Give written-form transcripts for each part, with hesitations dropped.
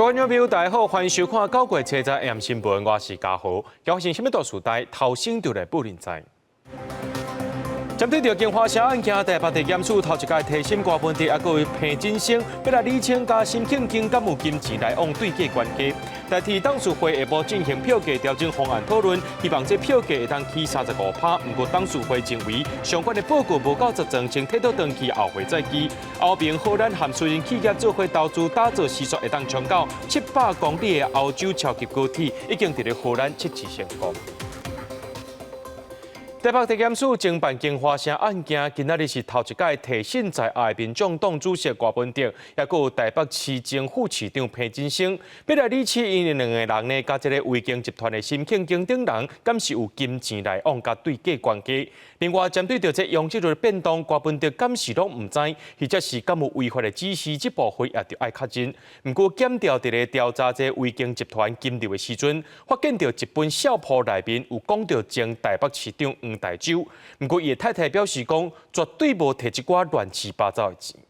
各位觀眾朋友，大家好，歡迎收看九月初十 AM 新聞，我是嘉豪。發生啥物大事代，頭先就來報恁知。針對著京華城案件，台北地檢署頭一擺提審柯文哲，抑閣有彭金生，欲來釐清佮沈慶京敢有金錢來往對價關係。台鐵董事會下晡進行票價調整方案討論，希望這票價會當起35%。毋過董事會認為相關的報告無夠齊全，先退倒轉去後會再議。歐盟荷蘭和私人企業做伙投資打造時速會當衝到700公里的歐洲超級高鐵，已經佇咧荷蘭測試成功。台北地檢署偵辦京華城案件，今仔日是頭一擺提審在押的民眾黨主席柯文哲，抑閣有台北市前副市長彭金生，欲來釐清𪜶兩个人呢，佮這个維京集團的沈慶京等人，敢是有金錢來往佮對價關係？另外，針對著這容積率的變動，柯文哲敢是攏毋知，或者是敢有違法的指示，這部分也著愛確認。毋過，檢調佇咧調查這維京集團金流的時陣，發現著一本數簿內面有講著前台北市長黃大洲，毋過伊的太太表示講，絕對無提這寡亂七八糟的錢。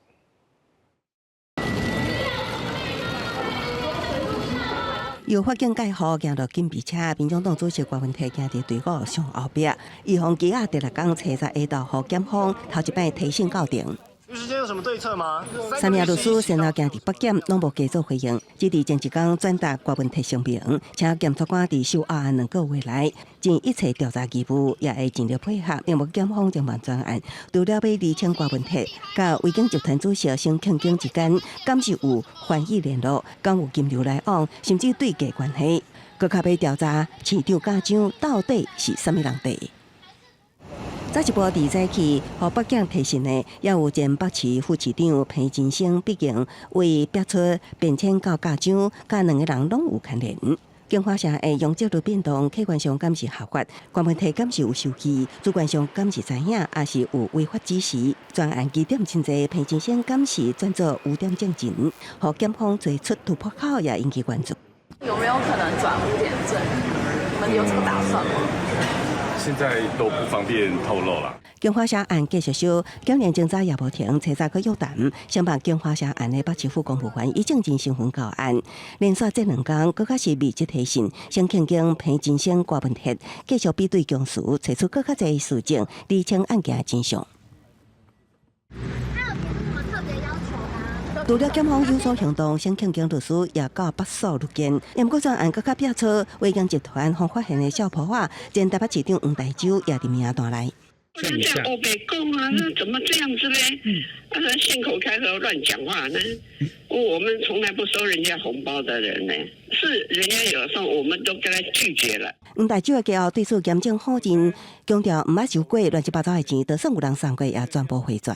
由法警蓋好行到緊備車，民眾黨主席柯文哲行佇隊伍上後壁，伊予羈押第六工初十下晝，予檢方頭一擺提審到庭。律師今天有什麼對策嗎？三名律師先後行佇北檢，攏無加做回應，只佇前一工轉達柯文哲聲明，請檢察官佇受押案2個月內盡一切調查義務，也會盡力配合，因為檢方偵辦專案，除了欲釐清柯文哲佮維京集團主席沈慶京之間，敢是有犯意聯絡，敢有金流來往，甚至對價關係，閣較欲調查市長嘉獎到底是啥物人提。早一步佇早起，予北檢提審的，也有前北市副市長彭金生，畢竟為逼出變遷到嘉獎，佮兩個人攏有牽連。京華城的容積率變動，客觀上敢是合法？柯文哲敢是有收據？主觀上敢是知影，抑是有違法指示？專案疑點真濟，彭金生敢是轉做污點證人，予檢方提出突破口，也引起關注。有沒有可能轉污點證？你們有這個打算嗎？現在都不方便透露了。京華城案繼續燒，檢驗偵查也無停，初早閣約談。承辦京華城案的北市府公務員以證人身份到案，連續這兩工，閣較是密集提審，沈慶京、彭金生、柯文哲繼續比對供詞，揣出閣較濟事證，釐清案件的真相。他有提出什麼特別要求嗎？除了檢方有所行動，沈慶京律師也到北訴入見。毋過專案閣較變出維京集團予發現的數簿仔，前台北市長黃大洲也佇名單內。他這樣烏白講啊，那怎麼這樣子呢？他說信口開河亂講話呢？我們從來不收人家紅包的人呢，是人家有送，我們都跟他拒絕了。黃大洲的家後對此嚴正否認，強調毋捌收過亂七八糟的錢，就算有人送過，也全部回絕。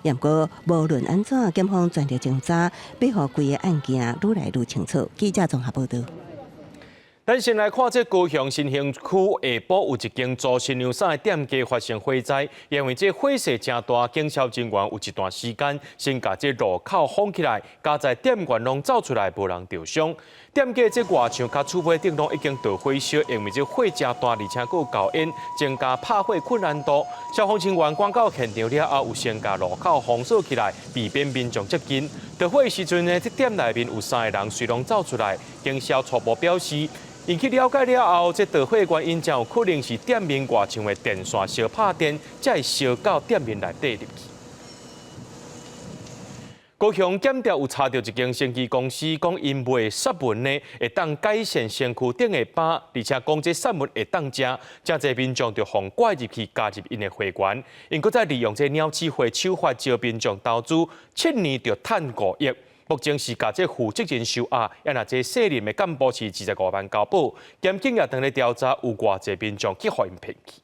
毋過無論按怎，檢方全力偵查，欲予規个案件愈來愈清楚。記者綜合報導。咱先來看這高雄新興區下晡有一間做新娘衫的店家發生火災，因為這火勢誠大，警消人員有一段時間先共這路口封起來，佳哉店員攏走出來，無人著傷。店家這外牆佮厝尾頂攏已經著火燒，因為這火誠大，而且閣有厚煙，增加拍火困難度。消防人員趕到現場了後，有先共路口封鎖起來，避免民眾接近。著火的時陣呢，這店內面有三个人隨攏走出來，警消初步表示，𪜶去了解了後，這著火原因真有可能是店面外牆的電線相拍電，才會燒到店面內底入去。高雄檢調有查著一間生技公司，講𪜶賣雪文呢，會當改善身軀頂的疤，而且講這雪文會當食，誠濟民眾就予拐入去加入𪜶的會員。𪜶閣再利用這鳥鼠會手法招民眾投資，7年就趁5億。目前是共這負責人收押，也若這卸任的幹部是25萬交保。檢警也正咧調查有偌濟民眾去予𪜶騙去。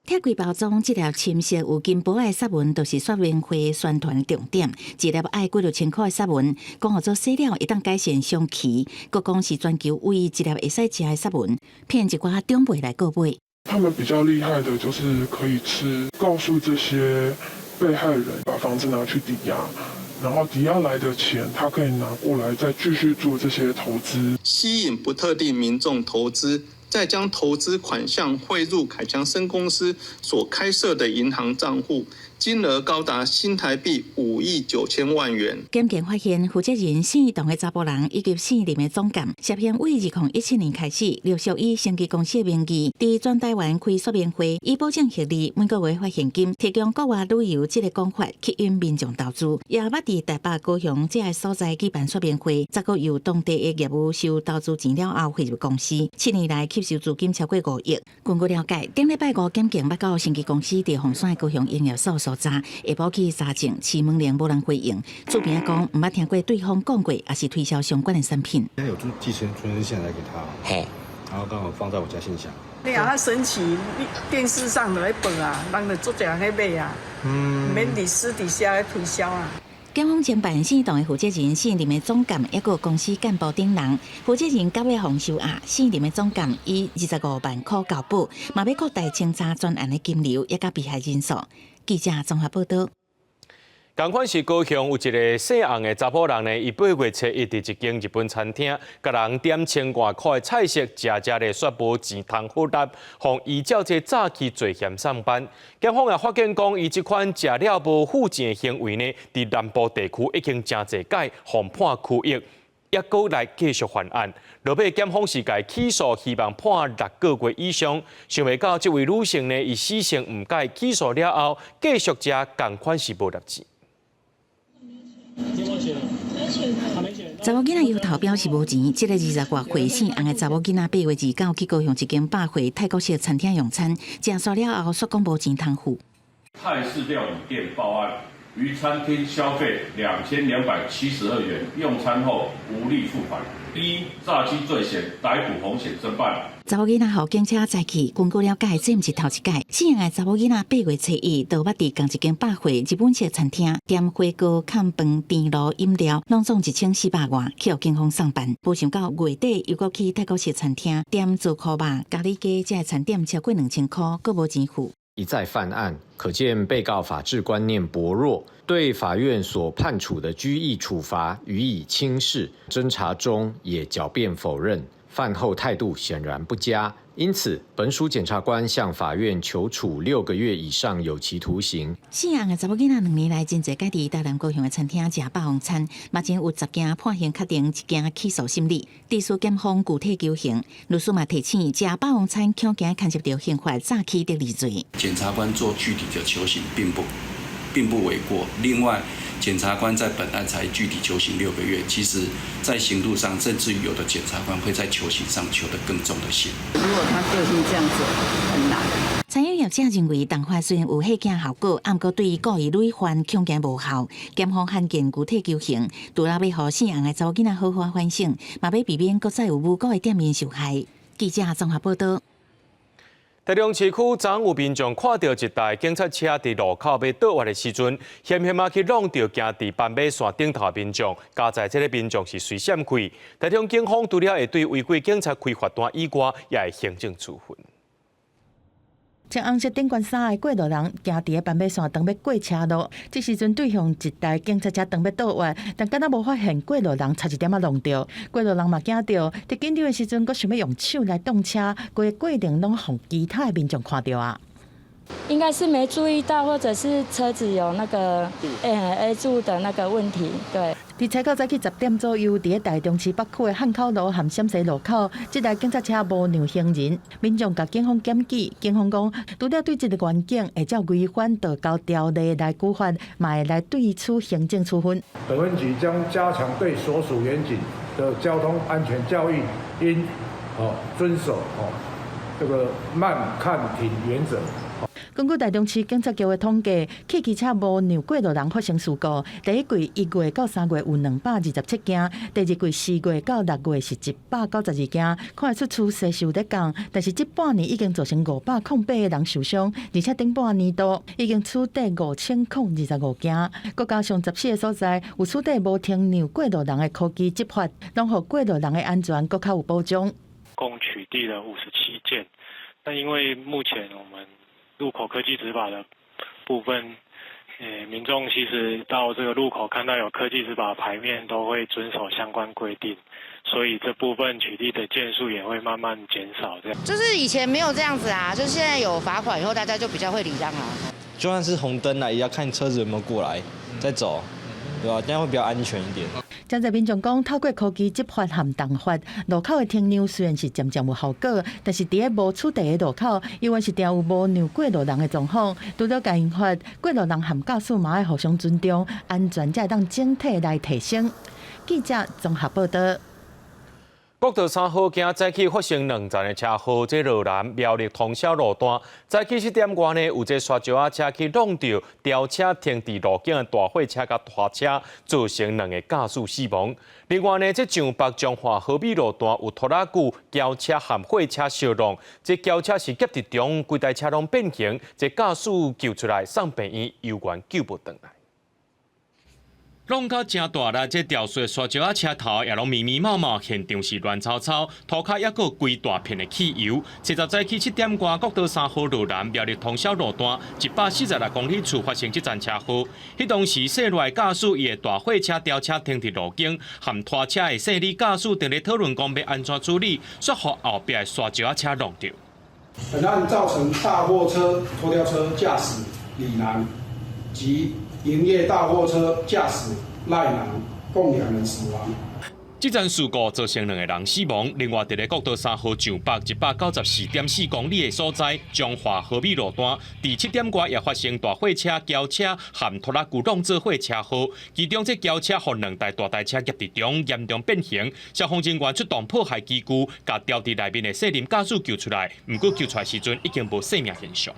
拆開包裝，這粒深色有金箔的雪文，就是說明會宣傳重點。一粒愛幾六千箍的雪文，講予做洗了會當改善傷氣，閣講是全球唯一一粒會使食的雪文，騙一寡長輩來購買。他們比較厲害的就是可以吃，告訴這些被害人把房子拿去抵押。然後抵押來的錢，他可以拿過來再繼續做這些投資，吸引不特定民眾投資，再將投資款項匯入凱強森公司所開設的銀行賬戶，金額高達新台幣5億9千萬元。檢警發現，負責人姓董的查埔人以及姓林的總監，涉嫌為2017年開始，陸續以生技公司的名義，佇全台灣開說明會，以保證獲利，每個月發現金，提供國外旅遊這个講法，吸引民眾投資。也捌佇台北、高雄這个所在舉辦說明會，十個由當地的業務收投資錢了後匯入公司，7年來吸收資金超過5億。根據了解，頂禮拜五檢警捌到生技公司佇鳳山的高雄營業所所在，下晡去查證，市門鈴無人回應。厝邊仔講，毋捌聽過對方講過，抑是推銷相關的產品。現在有寄存存折線來給他，嘿，然後剛好放在我家信箱。你若較神奇，你電視上就咧報啊，人就足濟人咧買啊，毋免佇私底下咧推銷啊。檢方偵辦姓董的負責人、姓林的總監，抑閣公司幹部等人。負責人九月予收押，姓林的總監以25萬箍交保，嘛欲擴大清查專案的金流，抑佮被害人數。記者綜合報道。仝款是高雄有一个姓洪的查埔人呢，伊8月初一佇一間日本餐廳，共人點千外箍的菜色，食食咧煞無錢通付納，予依照這詐欺罪嫌送辦。檢方也發現講，伊這款食了無付錢的行為呢，佇南部地區已經誠濟擺，予判拘役，抑閣來繼續犯案。落尾檢方是共起訴，希望判6個月以上。想袂到這位女性呢，伊死性毋改，起訴了後繼續食，仝款是無納錢。查某囡仔搖頭表示無錢，這个20外歲姓洪的查某囡仔8月29去高雄一間百貨泰國式餐廳用餐，食煞了後，煞講無錢通付。泰式料理店報案，於餐廳消費2272元，用餐後無力付款，依詐欺罪嫌逮捕洪顯偵辦。查某囡仔予警車載去，根據了解，這毋是頭一擺。姓洪的查某囡仔8月初一，就捌佇仝一間百貨日本式餐廳點火鍋、崁飯、甜爐、飲料，攏總1400外，去予警方送辦。無想到月底又閣去泰國式餐廳點糟箍肉、咖哩雞，這个餐點超過2000箍，閣無錢付。一再犯案，可見被告法治觀念薄弱，對法院所判處的拘役處罰予以輕視。偵查中也狡辯否認，犯後態度顯然不佳，因此本署檢察官向法院求處6個月以上有期徒刑。姓洪的查某囡仔2年來真濟擺佇台南高雄的餐廳食霸王餐，目前有10件判刑確定，1件起訴審理。致使檢方具體求刑，律師嘛提醒，食霸王餐恐驚牽涉著刑法詐欺得利罪。檢察官做具體的求刑並不為過。另外，檢察官在本案才具體求刑6個月，其實在刑度上，甚至於有的檢察官會在求刑上求得更重的刑。如果他個性這樣子，很難。餐飲業者認為，重罰雖然有嚇驚效果，毋過對故意累犯恐驚無效。檢方罕見具體求刑，除了欲予姓洪的查某囡仔好好反省，嘛欲避免閣再有無辜的店員受害。記者綜合報道。台中市區昨有民眾看著一台警察車佇路口欲倒彎的時陣，險險仔去挵著行佇斑馬線頂頭的民眾，佳哉這个民眾是隨閃開。台中警方除了會對違規警察開罰單以外，也會行政處分。穿紅色頂懸衫的過路人行佇个斑馬線當欲過車路，這時陣對向一台警察車當欲倒彎，但敢若無發現過路人差一點仔挵著，過路人嘛驚著，佇緊張的時陣，閣想欲用手來擋車，規個過程攏予其他的民眾看著啊。應該是沒注意到，或者是車子有那個A 柱的那個問題，對。佇初九早起10點左右，佇咧台中市北區的漢口路和陝西路口，這台警察車無讓行人，民眾共警方檢舉，警方講，除了對這个員警會照違反道交條例來處罰，嘛會來對處行政處分。本分局將加強對所屬員警的交通安全教育，應遵守這個慢看停原則。根據台中市警察局的統計，汽機車無讓過路人發生事故。第一季1月到3月有227件，第二季4月到6月是192件，看得出趨勢是有咧降。但是這半年已經造成508個人受傷，而且頂半年度已經處罰5025件。閣加上14個所在有處罰無停讓過路人的科技執法，攏予過路人的安全閣較有保障。共取締了57件，那因為目前我們路口科技執法的部分，民眾其實到這個路口看到有科技執法牌面，都會遵守相關規定，所以這部分取締的件數也會慢慢減少。這樣就是以前沒有這樣子啊，就現在有罰款以後，大家就比較會禮讓啊。就算是紅燈啦，也要看車子有沒有過來再走，對吧？這樣會比較安全一點。真濟民眾講，透過科技執法和重罰，路口的停讓雖然是漸漸有效果，但是佇咧無取締的路口，猶原是定有無讓過路人的狀況。除了共罰，過路人和駕駛嘛愛互相尊重，安全才會當整體來提升。記者綜合報道。國道三號今早起發生兩層的車禍，這羅南苗栗通霄路段，早起7點外呢，有這沙石仔車去挵著吊車停佇路肩的大貨車佮拖車，造成兩個駕駛死亡。另外呢，這上北彰化和美路段有拖拉機、轎車和貨車相撞，這轎車是夾佇中，規台車攏變形，這駕駛救出來送病院，猶原救無轉來。挵甲誠大力，這吊雪沙石仔車頭也攏密密麻麻，現場是亂糟糟，塗跤猶閣規大片的汽油。30早起7點外，國道三號羅南苗栗通霄路段146公里處發生這層車禍。彼當時，駛落來駕駛伊的大貨車吊車停佇路肩，和拖車的姓李駕駛佇咧討論講欲按怎處理，煞予後壁的沙石仔車挵著。本案造成大貨車拖吊車駕駛李男及營業大貨車駕駛賴男共兩人死亡。這場事故造成兩個人死亡。另外，佇咧國道三號上北194.4公里的所在，彰化和美路段，佇7點外也發生大貨車、轎車和拖拉機挵做伙車禍。其中，這轎車予兩台大台車夾佇中，嚴重變形。消防人員出動破壞機具，共吊佇內面的姓林駕駛救出來。毋過救出來時陣已經無生命現象。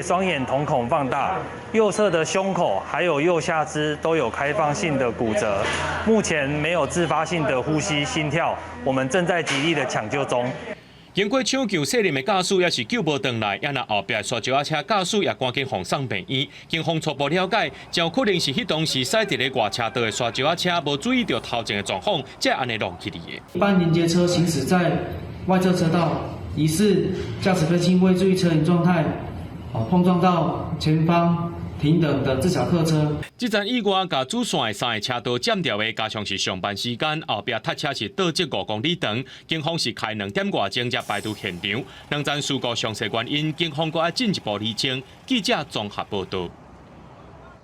雙眼瞳孔放大，右側的胸口還有右下肢都有開放性的骨折，目前沒有自發性的呼吸、心跳，我們正在極力的搶救中。經過搶救，姓林的駕駛也是救無轉來，也若後壁沙石仔車駕駛也趕緊予送病院。警方初步了解，真可能是彼當時駛佇咧外車道的沙石仔車無注意著頭前的狀況，才按呢挵起來的。一般連接車行駛在外側車道，疑似駕駛分心未注意車行狀態，碰撞到前方停等的自小客車。這場意外，共主線的三个車道佔掉的，加上是上班時間，後壁塞車是倒積5公里長。警方是開2點外鐘才排除現場。兩層事故詳細原因，警方閣愛進一步釐清。記者綜合報道。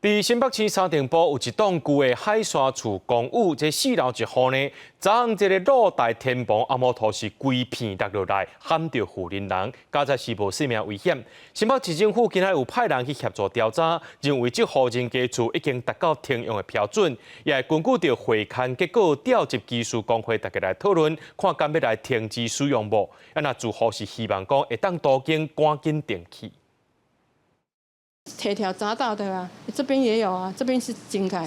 佇新北市三重埔有一棟舊的海沙厝公寓，這四樓一戶呢，昨昏這个露台天棚阿摩托是規片落落來，撼著婦人人，佳哉是無性命危險。新北市政府今仔有派人去協助調查，認為這戶人家厝已經達到停用的標準，也會根據著會勘結果調集技師公會大家來討論，看敢欲來停止使用無。啊，若住戶是希望講會當都更趕緊重起。鐵條砸到的啊，這邊也有啊，這邊是井蓋。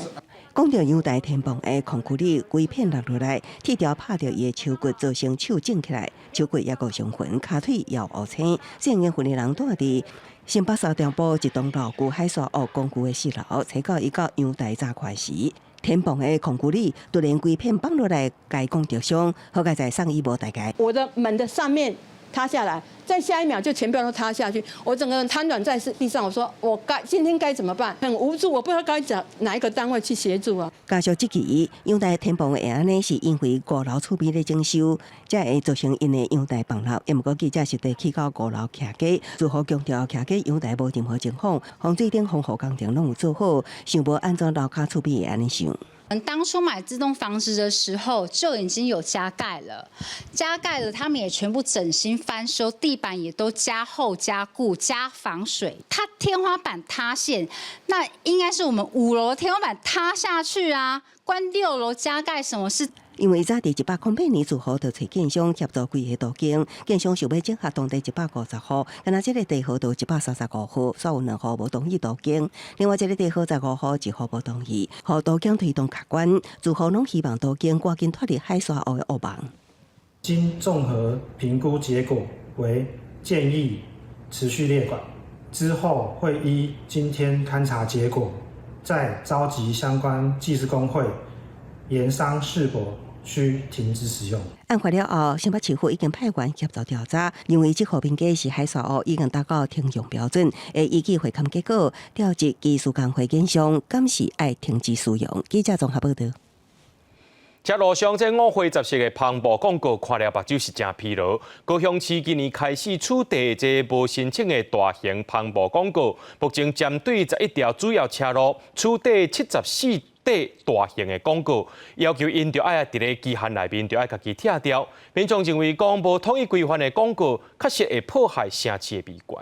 講著陽台天棚的空區裡，規片落落來，鐵條拍著伊的手骨，造成手腫起來，手骨猶閣傷痕，跤腿也有烏青。這個婦人住佇新北三重埔一棟老舊海沙屋公寓的四樓，初九伊到陽台紮塊時，天棚的空區裡突然規片放落來，共伊講著傷，好佳哉送醫無大礙。我的門的上面塌下來，再下一秒就全部都塌下去，我整個人癱軟在地上。我說我該今天該怎麼辦？很無助，我不知道該找哪一個單位去協助啊。家屬質疑，陽台天棚會按呢，是因為五樓厝邊咧整修，才會造成𪜶的陽台崩落。毋過記者實地去到五樓徛家，住戶強調徛家陽台無任何情況，防水頂防護工程攏有做好，想無按怎樓跤厝邊會按呢想。我們當初買這棟房子的時候就已經有加蓋了，加蓋了，他們也全部整新翻修，地板也都加厚、加固、加防水。它天花板塌陷，那應該是我們五樓天花板塌下去啊，關六樓加蓋什麼事？因為早佇108年，住戶就揣建商協助規個都更，建商想欲整合當地150戶，敢若這个地號就135戶，煞有兩戶無同意都更。另外一个地號15戶，一戶無同意，予都更推動卡關，住戶攏希望都更趕緊脫離海沙屋的惡夢。經綜合評估結果為建議持續列管，之後會依今天勘察結果，再召集相關技師公會研商是否需停止使用。案發了後，新北市府已經派員協助調查，認為這戶民家是海沙屋，已經達到停用標準，會依據會勘結果調集技師工會檢商，敢是愛停止使用。記者綜合報道。這路上這五花十色的帆布廣告，看了目睭是誠疲勞。高雄市今年開始取締這無申請的大型帆布廣告，目前針對11條主要車路取締74塊大型的廣告，要求𪜶著愛佇咧期限內面著愛共伊拆掉。民眾認為講無統一規範的廣告，確實會破壞城市的美觀。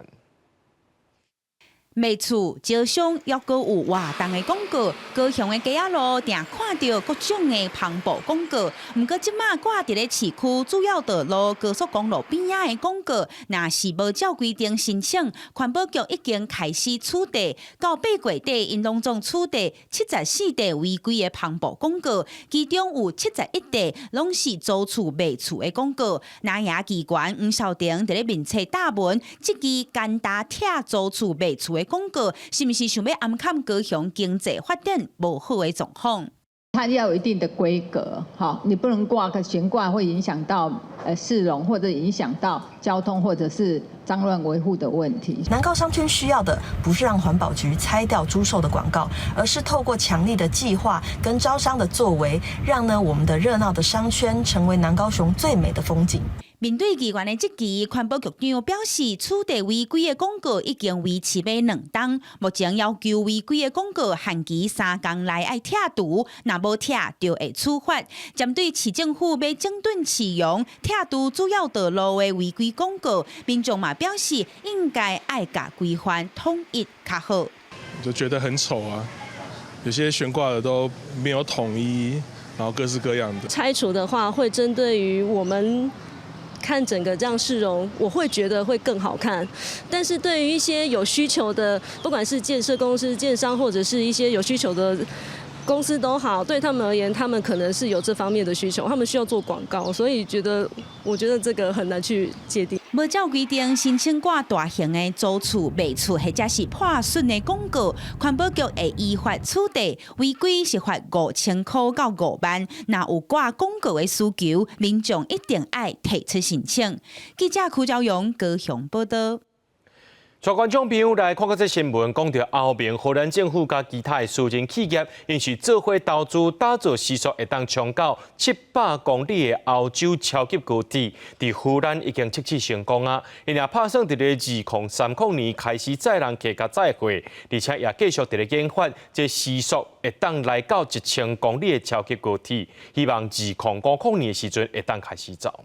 賣厝招商，抑閣有活動的廣告，高雄的街仔路定看著各種的帆布廣告。毋過這馬掛佇咧市區主要道路、高速公路邊仔的廣告，若是無照規定申請，環保局已經開始取締。到8月底，𪜶攏總取締74塊違規的帆布廣告，其中有71塊攏是租厝賣厝的廣告。南亞機關黃少廷佇咧面冊貼文，這支簡單拆租厝賣厝的廣告，是毋是想欲掩蓋高雄經濟發展無好的狀況？它要有一定的規格，好，你不能掛個懸掛，會影響到市容，或者影響到交通，或者是髒亂維護的問題。南高商圈需要的不是讓環保局拆掉租售的廣告，而是透過強力的計劃跟招商的作為，讓呢我們的熱鬧的商圈成為南高雄最美的風景。面對議員的質疑，環保局長表示，取締違規的廣告已經維持欲兩冬，目前要求違規的廣告限期3工內愛拆除，若無拆就會處罰。針對市政府欲整頓市容、拆除主要道路的違規廣告，民眾嘛表示應該愛共規範統一較好。就覺得很醜啊，有些懸掛的都沒有統一，然後各式各樣的。拆除的話，會針對於我們。看整個這樣市容，我會覺得會更好看。但是對於一些有需求的，不管是建設公司、建商，或者是一些有需求的公司都好，對他們而言，他們可能是有這方面的需求，他們需要做廣告，所以覺得，我覺得這個很難去界定。無照規定申請掛大型的租厝、賣厝或者是破損的廣告，環保局會依法處理，違規是罰5000塊到5萬。若有掛廣告的需求，民眾一定愛提出申請。記者柯昭勇高雄報道。帶觀眾朋友來看看這新聞，講著歐盟、荷蘭政府佮其他的私人企業，𪜶是做伙投資打造時速會當衝到700公里的歐洲超級高鐵，佇荷蘭已經測試成功啊！𪜶也拍算佇咧2030年開始載人客佮載貨，而且也繼續佇咧研發這時速會當來到1000公里的超級高鐵，希望2050年的時陣會當開始走。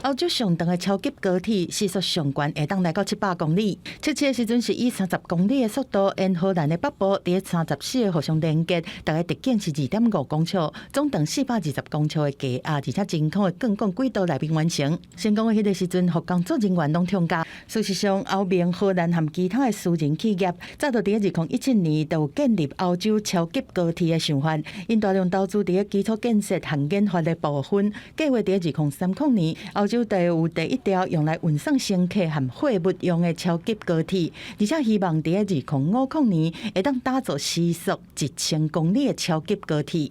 歐洲上長的超級高鐵時速上懸會當來到700公里，測試的時陣是以30公里的速度沿荷蘭的北部佇34個互相連結，大概直徑是2.5公尺，總長420公尺的低壓，而且真空的鋼管軌道內面完成。成功的彼個時陣，予工作人員攏痛加。事實上，歐盟、荷蘭和其他的私人企業，早就佇2017年就有建立歐洲超級高鐵的想法，𪜶大量投資佇基礎建設和研發的部分，計劃佇2030年，歐洲就有第一條用來運送乘客和貨物用的超級高鐵，而且希望佇2050年會當打造時速1000公里的超級高鐵。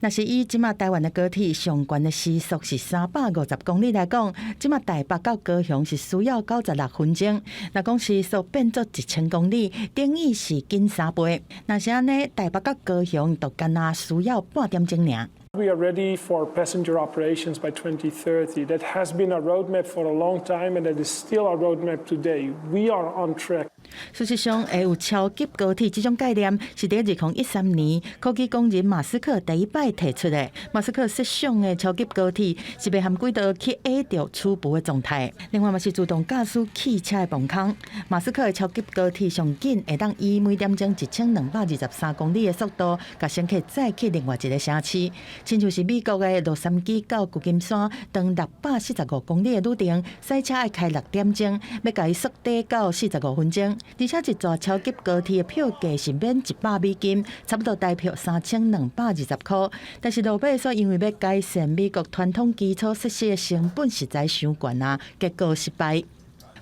若是以這馬台灣的高鐵上懸的時速是350公里來講，這馬台北到高雄是需要96分鐘。若講時速變做1000公里，等於是緊3倍。若是按呢，台北到高雄就干焦需要半點鐘爾。 We are ready for passenger operations by 2030. That has been our roadmap for a long time, and that is still our roadmap today. We are on track. 事實上，會有超級高鐵這種概念，是佇2013年科技狂人馬斯克第一擺提出的。馬斯克設想的超級高鐵是袂含軌道去壓著初步的狀態。另外嘛是自動駕駛汽車的磅空。馬斯克的超級高鐵上緊會當以每點鐘1223公里的速度，共乘客載去另外一个城市。親像是美國的洛杉磯到舊金山，長645公里的旅程，駛車愛開6點鐘，欲共伊縮短到45分鐘。而且一座超級高鐵的票價是免100美金，差不多台票3220塊。但是落尾煞因為欲改善美國傳統基礎設施的成本實在傷懸啊，結果失敗。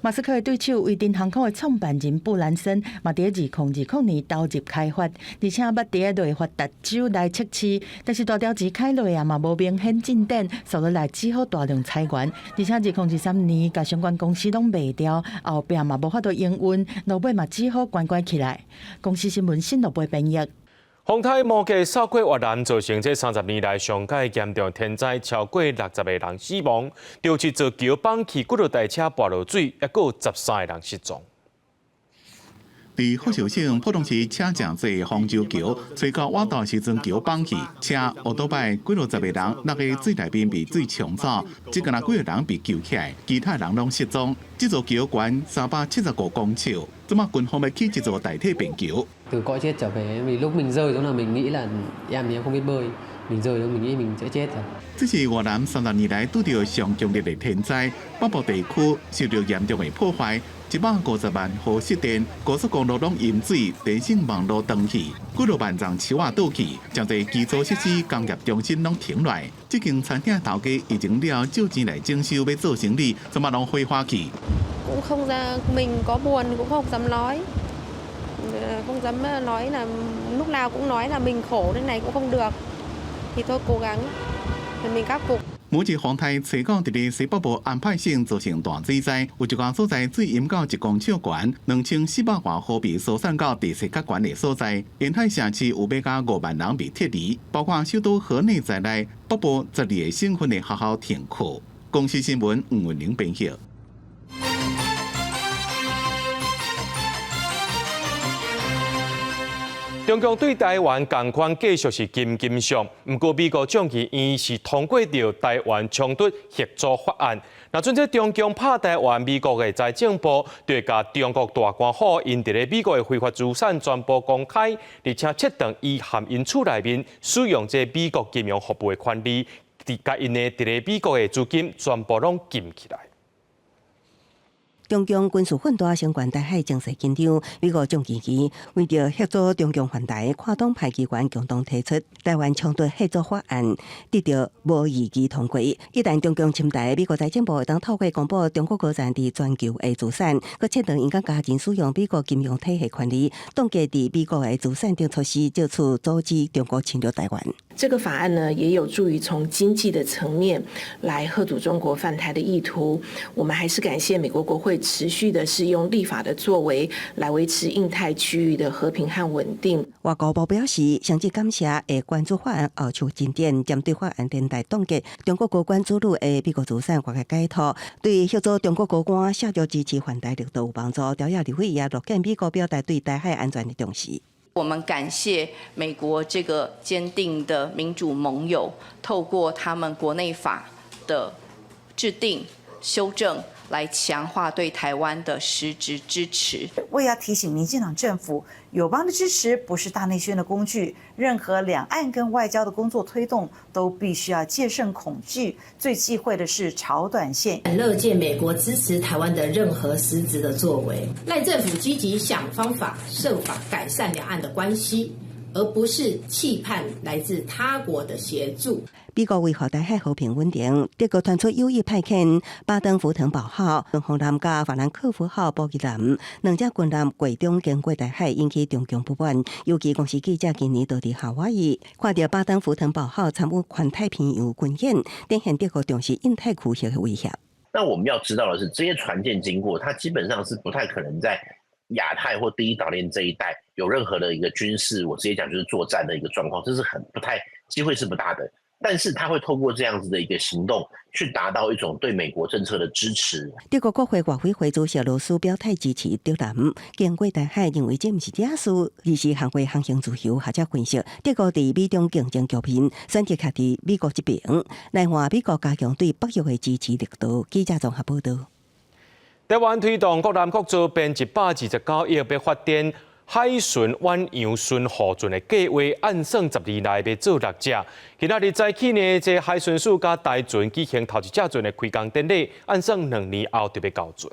馬斯克的對手維珍航空的創辦人布蘭森嘛，佇2020年投入開發，而且捌佇內華達州來測試，但是大條錢開落啊嘛，無明顯進展，紲落來只好大量裁員，而且2023年共相關公司攏賣掉，後壁嘛無法度營運，落尾嘛只好關關起來。公視新聞新羅貝編譯。風颱摩羯掃過越南，造成這30年來上蓋嚴重天災，超過60個人死亡。就一座橋崩去，幾落台車跋落水，猶閣有13個人失蹤。佇福壽省浦東市車誠濟豐州橋，吹到倚大時陣橋崩去，車烏多擺幾落十個人落佇水內面被水沖走，只干焦幾個人被救起來，其他人攏失蹤。這座橋懸375公尺，這馬軍方欲起這座代替便橋。 Từ cõi chết trở về, vì lúc mình rơi xuống là mình nghĩ là em thì em không biết bơi, mình rơi xuống mình nghĩ mình sẽ chết rồi. 這是越南30年來拄著上強烈的天災，北部地區受著嚴重的破壞，150萬戶失電，高速公路攏淹水，電信網路斷去，幾落萬叢樹仔倒去，誠濟基礎設施、工業中心攏停落來。這間餐廳頭家疫情了借錢來整修，欲做生理，這馬攏火化去。 Cũng không ra, mình có buồn cũng không dám nói, không dám nói là lúc nào cũng nói là mình khổ thế này cũng không được, thì thôi cố gắng mình khắc phục。 摩羯風台吹到佇咧西北部安派省造成大水災，有一寡所在水淹到1公尺懸，2400外戶被疏散到地勢較懸的所在。沿海城市有欲加5萬人被撤離，包括首都河內在內，北部12個省份的學校停課。公視新聞吳文玲編譯。中共對台灣仝款繼續是金金上，毋過美國眾議院是通過著台灣衝突協助法案。若準這中共拍台灣，美國的財政部就會共中國大官府𪜶佇咧美國的非法資產全部公開，而且切斷伊和𪜶厝內面使用這美國金融服務的權利，佇共𪜶的佇咧美國的資金全部攏禁起來。中共軍事奮鬥相關台海情勢緊張，美國眾議院為著協助中共犯台，跨黨派機關共同提出台灣衝突協助法案，得著無異議通過。一旦中共侵台，美國財政部會當透過公布中國高層佇全球的資產，閣切斷𪜶佮家人使用美國金融體系權利，凍結佇美國的資產等措施，藉此阻止中國侵略台灣。這個法案呢，也有助於從經濟的層面來嚇阻中國犯台的意圖。我們還是感謝美國國會持續的是用立法的作為來維持印太區域的和平和穩定。外交部表示，誠摯感謝會關注法案後續進展，針對法案連帶凍結中國高官子女的美國資產劃個解套，對協助中國高官下調支持犯台力度有幫助。朝野立委也樂見美國表達對台海安全的重視。我們感謝美國這個堅定的民主盟友，透過他們國內法的制定修正，來強化對台灣的實質支持。我也要提醒民進黨政府，友邦的支持不是大內宣的工具，任何兩岸跟外交的工作推動都必須要戒慎恐懼，最忌諱的是炒短線。很樂見美國支持台灣的任何實質的作為。賴政府積極想方法設法改善兩岸的關係，而不是期盼來自他國的協助。美國維護台海和平穩定，德國傳出有意派遣巴登符騰堡號、巡防艦佮法蘭克福號補給艦兩隻軍艦過中經過台海，引起中共不滿。尤其公視記者今年到佇夏威夷，看著巴登符騰堡號參與環太平洋軍演，展現德國重視印太區域的威脅。那我們要知道的是，這些船艦經過，它基本上是不太可能在亞太或第一島鏈這一帶有任何的一個軍事，我直接講就是作戰的一個狀況，這是很不太機會是不大的。但是他會透過這樣子的一個行動，去達到一種對美國政策的支持。德國國會外委會主席羅斯表態支持德艦經過台海，認為這毋是惹事，而是捍衛航行自由。學者分析，德國佇美中競爭局面，選擇徛佇美國這邊，來換美國加強對北約的支持力度。記者綜合報導。台灣推動國南國周邊129億欲發展海巡遠洋巡護船的計劃，按算10年內欲做六隻。今仔日早起呢，這海巡署佮台船舉行頭一隻船的開工典禮，按算2年後就欲交船。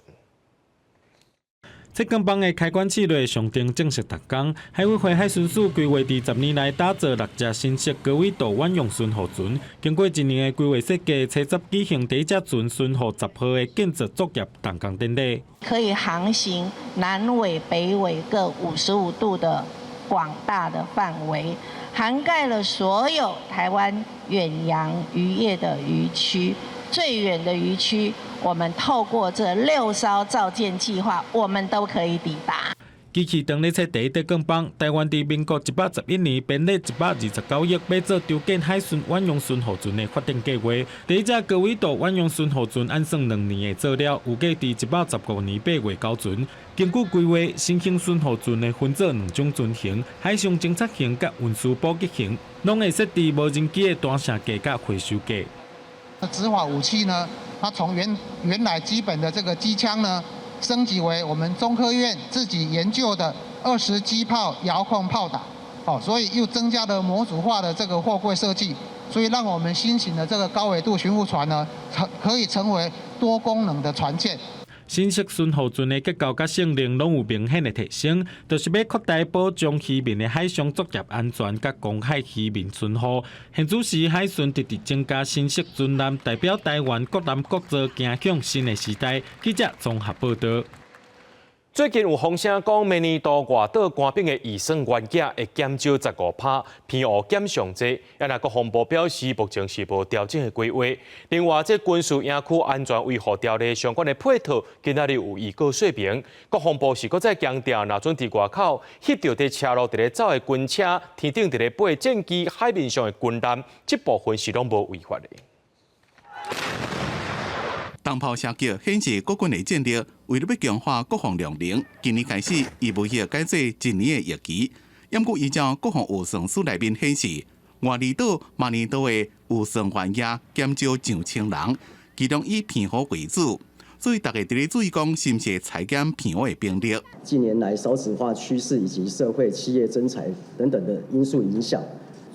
浙江幫的開館試內上定正式動工，海委會海巡署規劃佇10年內打造六隻新式高緯度遠洋巡護船。經過一年的規劃設計，初十舉行第一隻船巡護十號的建造作業動工典禮。可以航行南緯、北緯各55度的廣大的範圍，涵蓋了所有台灣遠洋漁業的漁區。最遠的漁區，我們透過這六艘造艦計劃，我們都可以抵達。機器當咧切第一塊鋼板，台灣佇民國111年編列129億，欲做籌建海巡遠洋巡護船的發展計劃。第一隻高緯度遠洋巡護船按算2年會做了，預計佇115年8月交船。根據規劃，新型巡護船會分做兩種船型：海上偵察型佮運輸補給型，攏會設置無人機的彈射架佮回收架。執法武器呢，它從原來基本的這個機槍呢，升級為我們中科院自己研究的20擊炮遙控炮打，哦，所以又增加了模組化的這個貨櫃設計，所以讓我們新型的這個高緯度巡護船呢，可以成為多功能的船艦。新式巡護船的結構佮性能攏有明顯的提升，就是欲擴大保障漁民的海上作業安全佮公海漁民巡護。現此時海巡直直增加新式船艦，代表台灣國艦國造走向新的時代。記者綜合報道。最近有風聲講，明年度外島官兵的預算原價會減少15%，澎湖減上濟。啊，若國防部表示，目前是無調整的規劃。另外，這軍事營區安全維護條例相關的配套，今仔日有預告說明。國防部是閣再強調，若準佇外口翕著佇車路佇咧走的軍車，天頂佇咧飛戰機，海面上的軍艦，這部分是攏無違法的。燈炮射擊顯示國軍的戰力，為了欲強化國防量能，今年開始預備役改做一年的役期。毋過依照國防預算書內面顯示，外離島明年度的預算員額減少上千人，其中以澎湖為主，所以大家佇咧注意講，是毋是裁減澎湖的兵力。近年來少子化趨勢以及社會企業徵才等等的因素影響，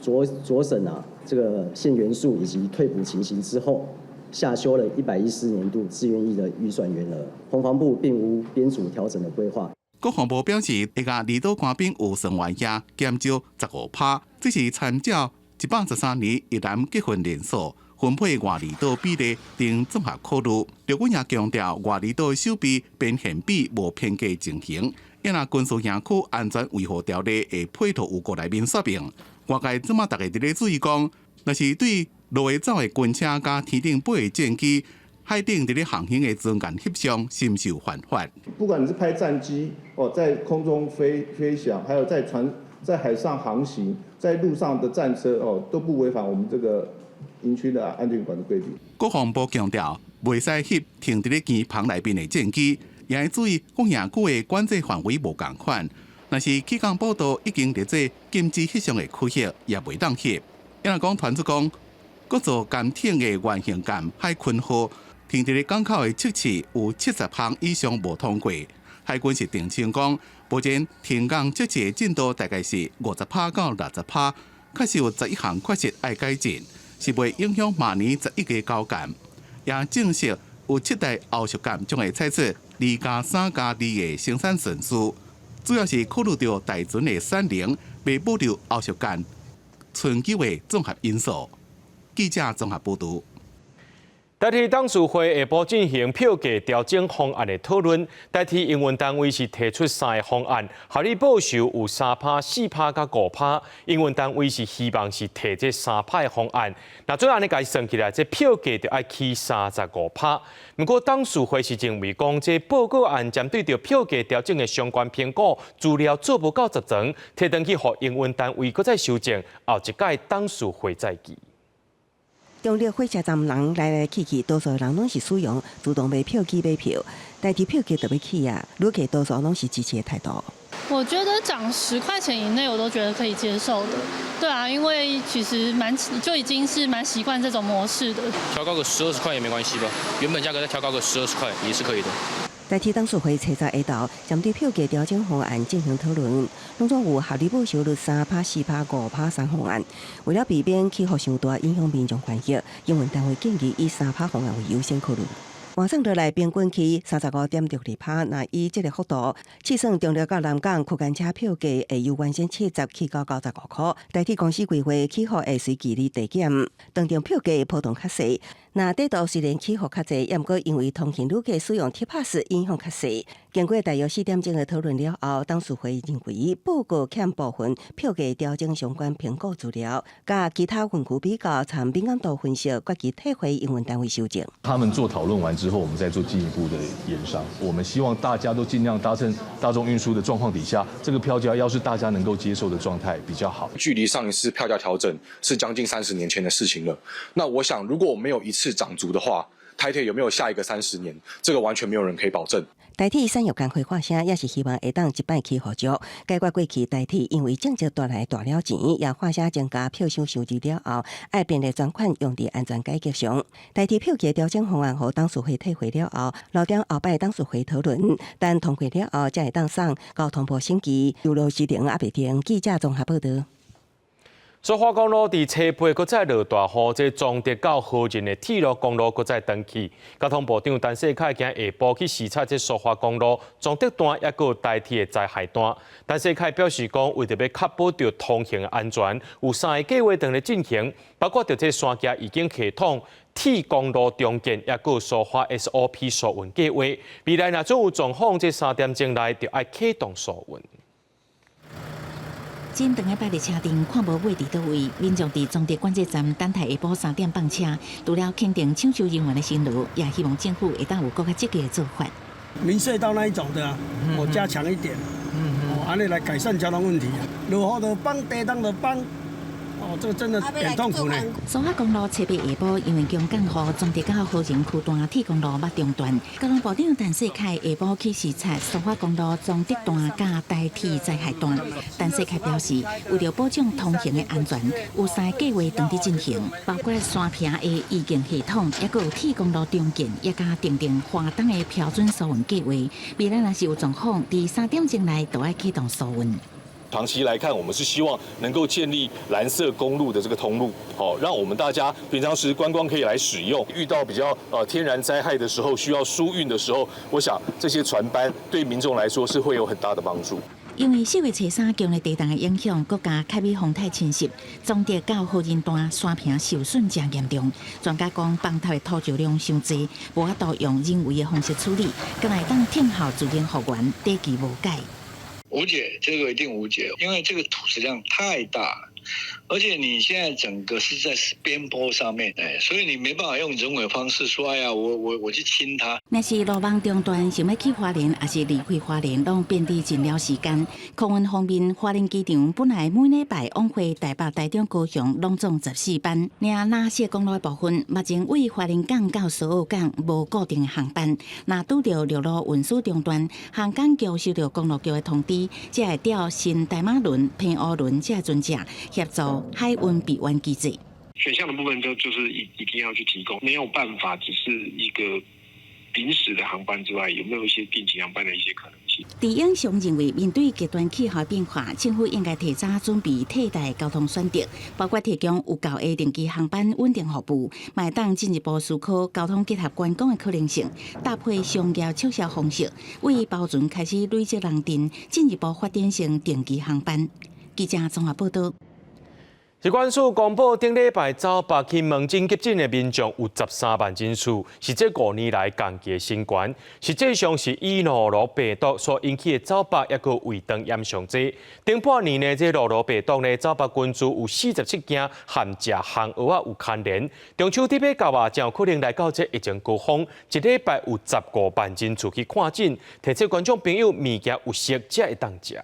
酌審啊這個現員數以及退補情形之後，下修了114年度志願役的預算員額，國防部並無編組調整的規劃。國防部表示，會共離島官兵預算員額減少15%，這是參照113年役男結婚人數分配外離島比例等綜合考慮。陸軍也強調，外離島守備編現比無偏低情形，因若軍事營區安全維護條例的配套預告內面說明，外界這馬逐家佇咧注意講，若是對路下走的軍車佮天頂飛的戰機，海頂佇咧航行的船艦翕相，是毋是有犯法？不管你是拍戰機哦，在空中飛翔，還有在船在海上航行，在路上的戰車哦，都不違反我們這個營區的安全管制規定。國防部強調，袂使翕停佇咧機棚內面的戰機，也愛注意各營區的管制範圍無仝款。若是起降步道已經列做禁止翕相的區域，也袂當翕。抑若講傳出講，國造艦艇的原型艦海鯤號停佇咧港口的測試有70項以上無通過。海軍是澄清講，目前停港測試的進度大概是50%到60%，確實有11項確實愛改進，是袂影響明年11月交艦。也證實有七代翱翔艦將會採取2+3+2的生產順序，主要是考慮著大船的產能，欲保留翱翔艦存久的綜合因素。記者綜合報導。台鐵董事會下晡進行票價調整方案的討論，台鐵營運單位是提出三個方案，合理報酬有3%、4%佮5%。營運單位是希望是提這3%的方案，若做按呢共伊算起來，這票價就愛起35%。毋過董事會是認為講，這報告案針對著票價調整的相關評估資料做無夠齊全，提轉去予營運單位閣再修正，後一屆董事會再議。中壢火車站人來來去去，多數人攏是使用自動賣票機買票，但是票價就欲起啊，旅客多數攏是支持的態度。我覺得漲10塊錢以內我都覺得可以接受的，對啊，因為其實蠻就已經是蠻習慣這種模式的。調高個10、20塊也沒關係吧？原本價格再調高個10、20塊也是可以的。台鐵董事會初十下晝針對票價調整方案進行討論，攏總有合理報酬率3%、4%、5%三方案。為了避免起伏傷大，影響民眾權益，營運單位建議以3%方案為優先考慮。換算落來，平均起35.62%。若以這个幅度，試算中壢到南港區間車票價會由原先70起到95塊。台鐵公司規劃起伏會隨距離遞減，當中票價波動較細。若短途雖然起伏較濟，毋過因為通勤旅客使用 T-Pass 影響較細。經過大約4點鐘的討論了後，董事會認為報告欠部分票價調整相關評估資料，佮其他分區比較，參敏感度分析，決議退回營運單位修正。他們做討論完之後，我們再做進一步的研商。我們希望大家都盡量搭乘大眾運輸的狀況底下，這個票價要是大家能夠接受的狀態比較好。距離上一次票價調整是將近30年前的事情了。那我想，如果我沒有一次漲足的話，台鐵有沒有下一個30年？這個完全沒有人可以保證。台鐵產業工會發聲，也是希望會當一擺起予足，解決過去台鐵因為政績帶來大了錢，也發聲增加票商收入了後，愛便利專款用佇安全改革上。台鐵票價調整方案予董事會退回了後，留踮後擺董事會討論，等通過了後，才會當送交通部審議。由羅時玲、阿白婷記者綜合報道。蘇花公路佇初八閣再落大雨，這彰德到和仁的鐵路公路閣再斷去。交通部長陳世凱今下晡去視察這蘇花公路彰德段，抑閣台鐵的災害段。陳世凱表示講，為著欲確保著通行安全，有三个計劃正咧進行，包括著這山崎預警系統、鐵公路重建，抑閣蘇花 SOP 疏運計劃。未來若總有狀況，這3點鐘內就愛啟動疏運。真長的排佇車陣，看無尾佇佗位。民眾佇彰德管制站等待下晡3點放車，除了肯定搶修人員的辛勞，也希望政府會當有閣較積極的做法。明隧道那一種的，我加強一點，哦，按呢來改善交通問題啊。落雨就崩，地動就崩。哦，這個真的很痛苦呢。蘇花公路初八下晡因為強降雨，彰德到和仁區段鐵公路捌中斷。交通部長陳世凱下晡去視察蘇花公路彰德段佮台鐵災害段。陳世凱表示，為著保障通行的安全，有三个計劃正佇進行，包括山坪的預警系統，抑閣有鐵公路重建，也佮訂定華東的標準疏運計劃。未來若是有狀況，佇3點鐘內就愛啟動疏運。長期來看，我們是希望能夠建立藍色公路的這個通路，好，讓我們大家平常時觀光可以來使用。遇到比較天然災害的時候，需要疏運的時候，我想這些船班對民眾來說是會有很大的幫助。因為4月初三強烈地動的影響，閣加凱美風颱侵襲，彰德到和仁段山坪受損誠嚴重。專家講，崩塌的土石量傷濟，無法度用人為的方式處理，敢若會當聽候自然復原，短期無解。無解，這個一定無解，因為這個土石量太大了，而且你現在整個是在邊坡上面，哎，所以你沒辦法用人為方式說，哎呀，我去清它。若是路網中斷，想欲去花蓮，抑是離開花蓮，攏變得真了時間。空運方面，花蓮機場本來每禮拜往回台北、台中、高雄攏總14班，爾藍色公路的部分，目前對花蓮港到蘇澳港無固定的航班。若拄著陸路運輸中斷，航港局收到公路局的通知，才會調新台馬輪、澎湖輪這船隻協助海運備援機制。選項的部分就是一定要去提供，沒有辦法只是一個臨時的航班之外，有沒有一些定期航班的一些可能性？鄭英雄認為，面對極端氣候變化，政府應該提早準備替代交通選擇，包括提供有夠的定期航班穩定服務，嘛會當進一步思考交通結合觀光的可能性，搭配商業促銷方式，為包船開始累積人訂，進一步發展成定期航班。記者綜合報道。疾管署公布，頂禮拜走縛去門診急診的民眾有13萬人次，是這5年來同期的新高。實際上是以諾羅病毒所引起的走縛，抑閣胃腸炎上濟。頂半年呢，這諾羅病毒呢，走縛群組有47件和食烘蚵仔有牽連。中秋節欲到啊，真有可能來到這疫情高峰，一禮拜有15萬人次去看診，提醒觀眾朋友物件有熟才會當食。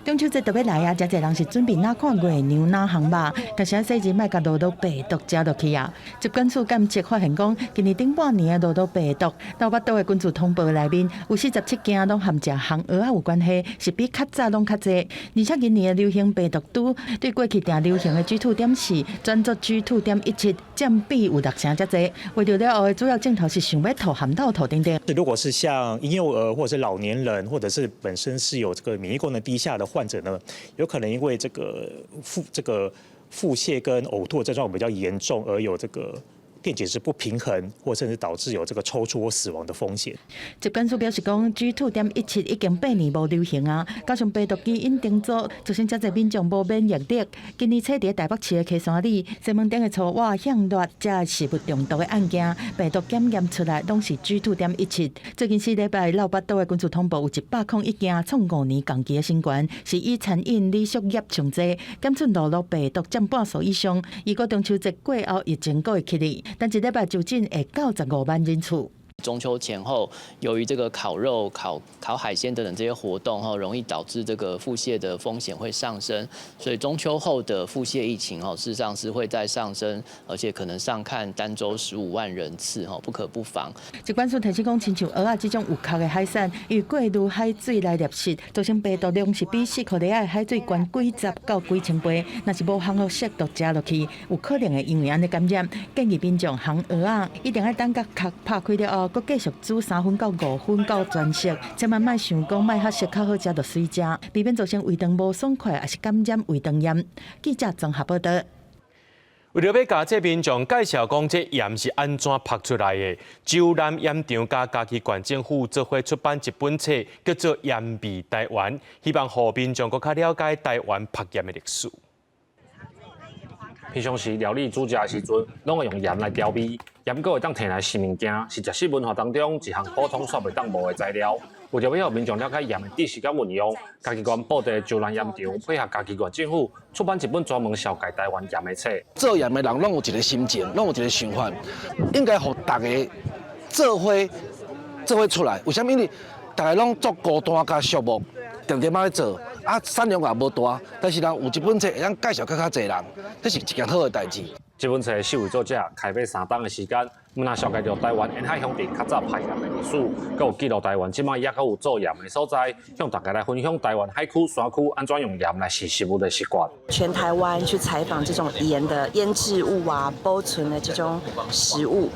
中秋節就欲來啊！誠濟人是準備哪看月娘哪烘肉，但是細日莫共諾羅病毒食落去啊！疾管署監測發現講，今年頂半年的諾羅病毒到腹肚的菌株通報內面，有47件攏和食烘蚵仔有關係，是比較早攏較濟。而且今年的流行病毒株對過去定流行的 GII.4轉做 GII.17，佔比有六成遮濟。為著了後的主要症頭是想欲吐、含嘔吐等等。如果是像嬰幼兒或者是老年人，或者是本身是有這個免疫功能低下的患者呢，有可能因為這個腹瀉跟嘔吐的症狀比較嚴重，而有這個電解質不平衡，或甚至導致有這個抽搐或死亡的風險。疾管署表示講，GII.17已經8年無流行啊，加上病毒基因重組，造成遮濟民眾無免疫力。今年初佇台北市的溪山里、西門町的粗活向熱這食物中毒的案件，病毒檢驗出來攏是 GII.17。最近4禮拜落腹肚的軍事通報有101件，創5年同期的新高，是以餐飲旅宿業上濟，檢出路路病毒佔半數以上。預估中秋節過後疫情閣會起來，但一禮拜就診會到15萬人次。中秋前後，由於這個烤肉、烤烤海鮮等等這些活動，哈，容易導致這個腹瀉的風險會上升，所以中秋後的腹瀉疫情，哈，事實上是會再上升，而且可能上看單週15萬人次，哈，不可不防。疾管署提醒講，親像蚵仔這種有殼的海產，伊過濾海水來獵食，造成病毒量是比四塊的海水懸幾十到幾千倍。若是無烘予熟就食落去，有可能會因為按呢感染。建議民眾烘蚵仔，一定愛等共殼拍開了後，閣繼續煮3分到5分到全熟，千萬莫想講莫較熟較好食就隨食，避免造成胃腸無爽快，抑是感染胃腸炎。記者綜合報道。為著欲共這民眾介紹講這鹽是按怎曝出來的，洲南鹽場佮嘉義縣政府做伙出版一本冊，叫做《鹽味台灣》，希望予民眾閣較了解台灣曝鹽的歷史。平常時料理煮食的時陣，攏會用鹽來調味，鹽閣會當提來食物件，是食食文化當中一項普通煞袂當無的材料。為著欲予民眾了解鹽的知識佮運用，嘉義縣布袋洲南鹽場配合嘉義縣政府出版一本專門紹介台灣鹽的冊。做鹽的人攏有一個心情，攏有一個想法，應該予大家做伙做伙出來。為啥物？因為大家攏足孤單佮寂寞，定定仔咧做，啊產量也無大，但是人有這本冊會當介紹較較濟人，這是一件好的代誌。這本冊四位作者開買3冬的時間，毋但紹介著台灣沿海鄉鎮較早曝鹽的歷史，閣有記錄台灣這擺猶閣有做鹽的所在，向大家來分享台灣海區、山區按怎用鹽來瀉食物的習慣。全台灣去採訪這種鹽的醃製物啊，保存的這種食物，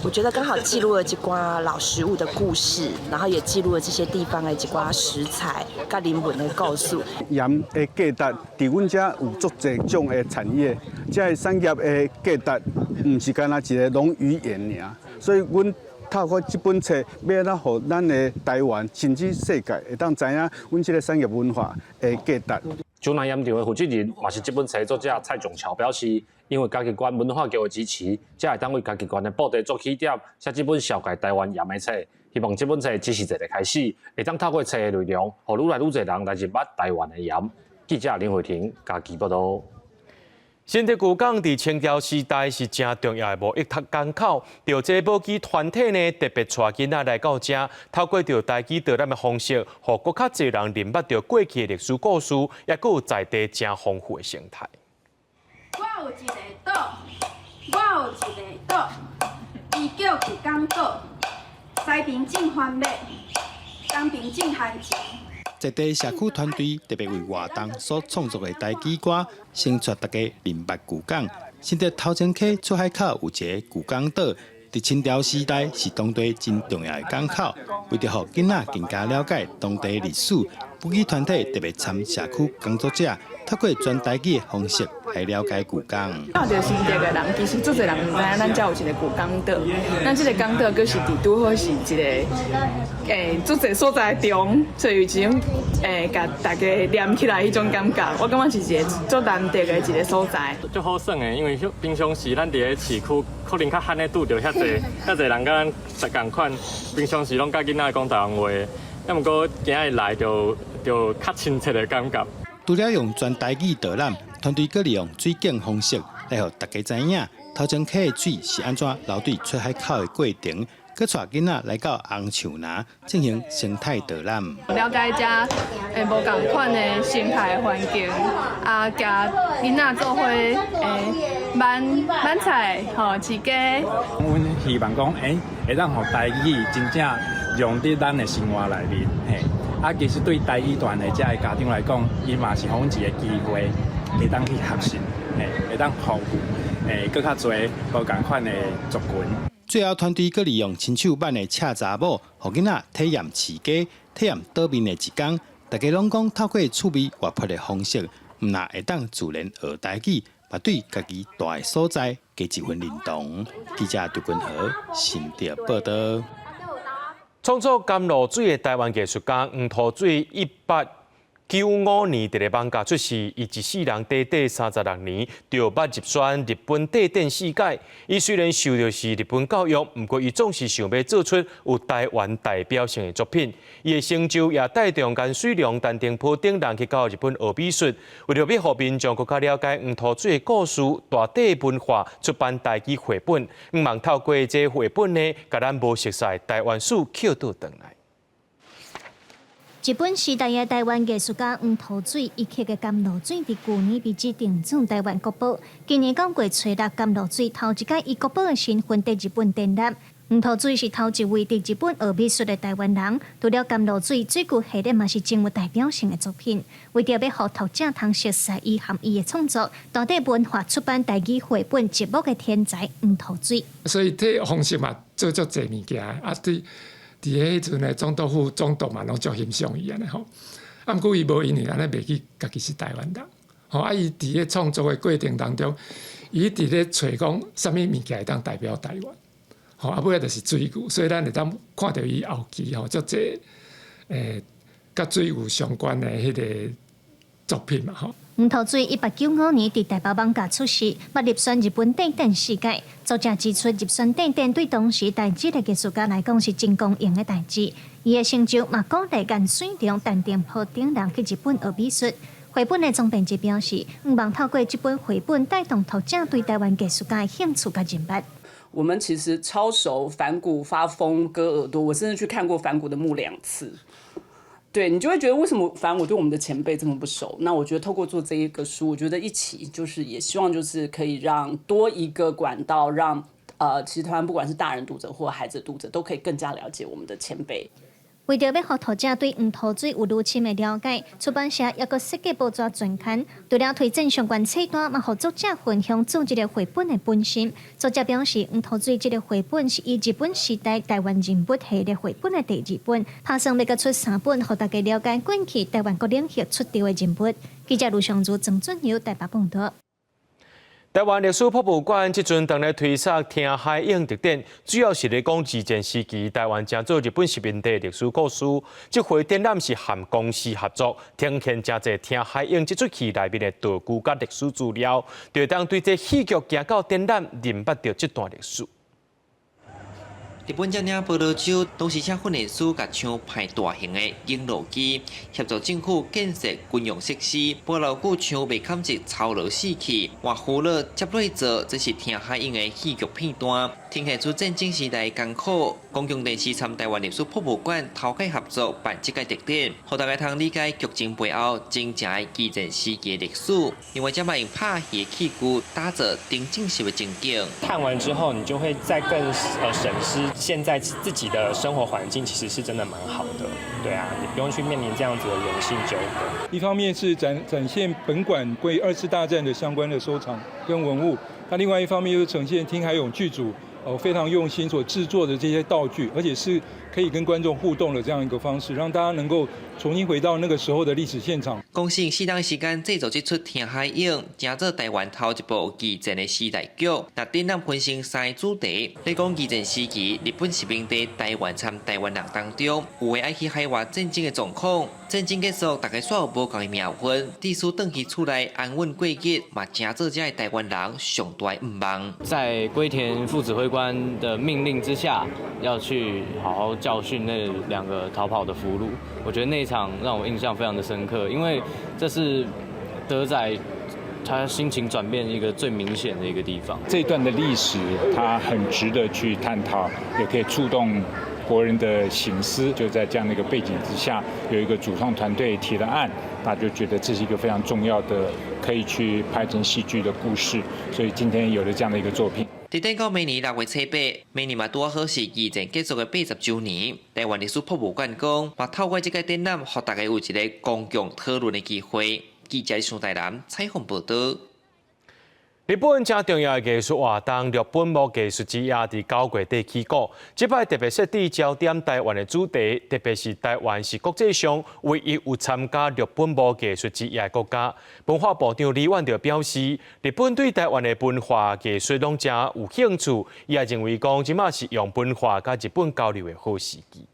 我覺得剛好記錄了這寡老食物的故事，然後也記錄了這些地方的這寡食材佮人文的故事。鹽的價值，佇阮遮有足濟種的產業，這个產業的價值，毋是干焦一个農漁鹽爾，所以阮透過這本冊，欲按怎予咱的台灣，甚至世界會當知影阮這个產業文化的價值。洲南鹽場的負責人，嘛是這本冊作者蔡仲橋表示，因為嘉義縣文化局的支持，才會當為嘉義縣的布袋做起點，寫這本紹介台灣鹽的冊。希望這本冊只是一個開始，會當透過冊的內容，予愈來愈濟人來認捌台灣的鹽。記者林慧婷嘉義報導。新竹巨港佇清朝時代是誠重要的貿易港口，著這個保育團體呢，特別帶囡仔來到遮，透過著台語導覽的方式，予閣較濟人認捌著過去的歷史故事，抑閣有在地誠豐富的生態。我有一个島，我有一个島，伊叫巨港島，西爿種番麥，東爿種番薯。在地社區團隊特別為活動所創作的台語歌，先帶大家認捌巨港。新竹頭前溪出海口有一个巨港島，佇清朝時代是當地真重要的港口。為著予囡仔更加了解當地歷史，保育團體特別參社區工作者，透過全台語的方式來了解巨港。看著新竹的人，其實足濟人毋知影咱遮有一個巨港島。咱這個港島閣是佇拄好是一個足濟所在中，所以有一種共大家連起來彼種感覺。我感覺是一個足難得的一個所在。足好耍的，因為平常時咱佇咧市區，可能較罕咧拄著遐濟遐濟人佮咱仝仝款，平常時攏佮囡仔講台灣話，啊，毋過今日來就較親切的感覺。除了用全台語導覽，團隊閣利用水景方式來予大家知影頭前溪的水是按怎流對出海口的過程，閣帶囡仔來到紅樹林進行生態導覽。了解遮無仝款的生態環境，啊，共囡仔做伙挽挽菜吼飼雞。阮希望講，會當予台語真正融佇咱的生活內面，嘿。啊，其實對台語團的遮个家長來講，伊嘛是予阮一个機會，會當去學習，嘿，會當服務，閣較濟無仝款的族群。最後，團隊閣利用親手挽的赤查某，予囡仔體驗飼雞、體驗島面的一工。大家攏講透過趣味活潑的方式，毋但會當自然學台語，嘛對家己蹛的所在加一份認同。記者張君和新竹報道。創作甘露水的台灣藝術家黃塗水，1895年佇咧艋舺出世，伊一世人短短36年就捌入選日本帝展四屆。伊雖然受著是日本教育，毋過伊總是想欲做出有台灣代表性的作品。伊的成就也帶動顏水龍、陳澄波等人去到日本學美術。為著欲予民眾閣較了解黃塗水的故事，大地文化出版台語繪本，向望透過這繪本呢，共咱無熟悉的台灣史抾倒轉來。日本時代的台灣藝術家黃塗水，伊刻的甘露水，佇舊年被指定做台灣國寶。今年九月初六，甘露水頭一擺以國寶的身份佇日本展覽。黃塗水是頭一位佇日本學美術的台灣人。除了甘露水，水牛系列嘛是真有代表性的作品。為著欲予讀者通熟悉伊和伊的創作，大地文化出版台語繪本《寂寞的天才黃塗水》。所以這方式嘛，做足濟物件啊，對。佇彼陣的總督府總督嘛，攏足欣賞伊按呢吼。啊，毋過伊無因為按呢袂記家己是台灣人，吼啊！伊佇咧創作的過程當中，伊一直咧揣講啥物物件會當代表台灣，吼啊，尾仔就是水牛，所以咱會當看著伊後期吼足濟佮水牛相關的彼个作品嘛吼。黃塗水1895年佇台北艋舺出世，捌入選日本帝展四屆。作者指出，入選帝展對當時台籍的藝術家來講是真光榮的代誌。伊的成就嘛鼓勵顏水龍、陳澄波等人去日本學美術。繪本的總編輯表示，向望透過這本繪本帶動讀者對台灣藝術家的興趣佮認捌。我們其實超熟梵谷發瘋割耳朵，我甚至去看過梵谷的墓兩次。對，你就會覺得為什麼反而我對我們的前輩這麼不熟？那我覺得透過做這一個書，我覺得一起就是也希望就是可以讓多一個管道，讓其實台灣不管是大人讀者或孩子讀者，都可以更加了解我們的前輩。為著欲予讀者對黃塗水有愈深的了解，出版社猶閣設計報紙專刊，除了推薦相關冊單，嘛予作者分享做這個繪本的本心。作者表示，黃塗水這個繪本是以日本時代台灣人物系列繪本的第二本，打算欲閣出三本，予大家了解過去台灣各領域出道的人物。記者盧尚如、曾俊友台北報導。台灣歷史博物館這陣當咧推捒聽海湧特展，主要是咧講二戰時期台灣成做日本殖民地歷史故事。這回展覽是和公視合作，呈現誠濟聽海湧這齣戲內面的道具佮歷史資料，就會當對這戲劇行到展覽，認捌著這段歷史。日本佔領婆羅洲，當時請訓練師共槍派大型的檢錄機，協助政府建設軍用設施。無偌久槍被砍一操勞死去，換俘虜接落做，這是聽海湧的戲劇片段，呈現出戰爭時代的艱苦。公共電視參台灣歷史博物館頭擺合作辦這個特展，予大家通理解劇情背後真正的二戰時期的歷史。另外，這嘛用拍戲的器具打造沉浸式的情景。看完之後，你就會再更審視現在自己的生活環境，其實是真的蠻好的。對啊，你不用去面臨這樣子的人性糾葛。一方面是展現本館關於二次大戰的相關的收藏跟文物，那另外一方面又是呈現聽海湧劇組非常用心所製作的這些道具，而且是可以跟觀眾互動的這樣一個方式，讓大家能夠重新回到那個時候的歷史現場。公視適當時間製作這齣聽海湧，成做台灣頭一部二戰的時代劇。那展覽分成三個主題，咧講二戰時期日本殖民地台灣參台灣人當中，有的愛去海外戰爭的狀況。戰爭結束，大家煞有無仝的命運，致使轉去厝內安穩過日，嘛成做這个台灣人上大的願望。在龜田副指揮官的命令之下，要去好好教訓那兩個逃跑的俘虜。我覺得那一場讓我印象非常的深刻，因為這是德仔他心情轉變一個最明顯的一個地方。這段的歷史，它很值得去探討，也可以觸動國人的省思。就在這樣的一個背景之下，有一個主創團隊提了案，大家就覺得這是一個非常重要的可以去拍成戲劇的故事，所以今天有了這樣的一個作品。佇頂到明年6月初8，明年嘛拄好是二戰結束的80週年。台灣歷史博物館講，嘛透過這個展覽，予大家有一個公共討論的機會。記者宋台南採訪報導。日本誠重要的藝術活動，六本木藝術之夜佇9月底起鼓。這擺特別設置焦點台灣的主題，特別是台灣是國際上唯一有參加六本木藝術之夜的國家。文化部長李遠就表示，日本對台灣的文化藝術攏誠有興趣，伊也認為講，這馬是用文化佮日本交流的好時機。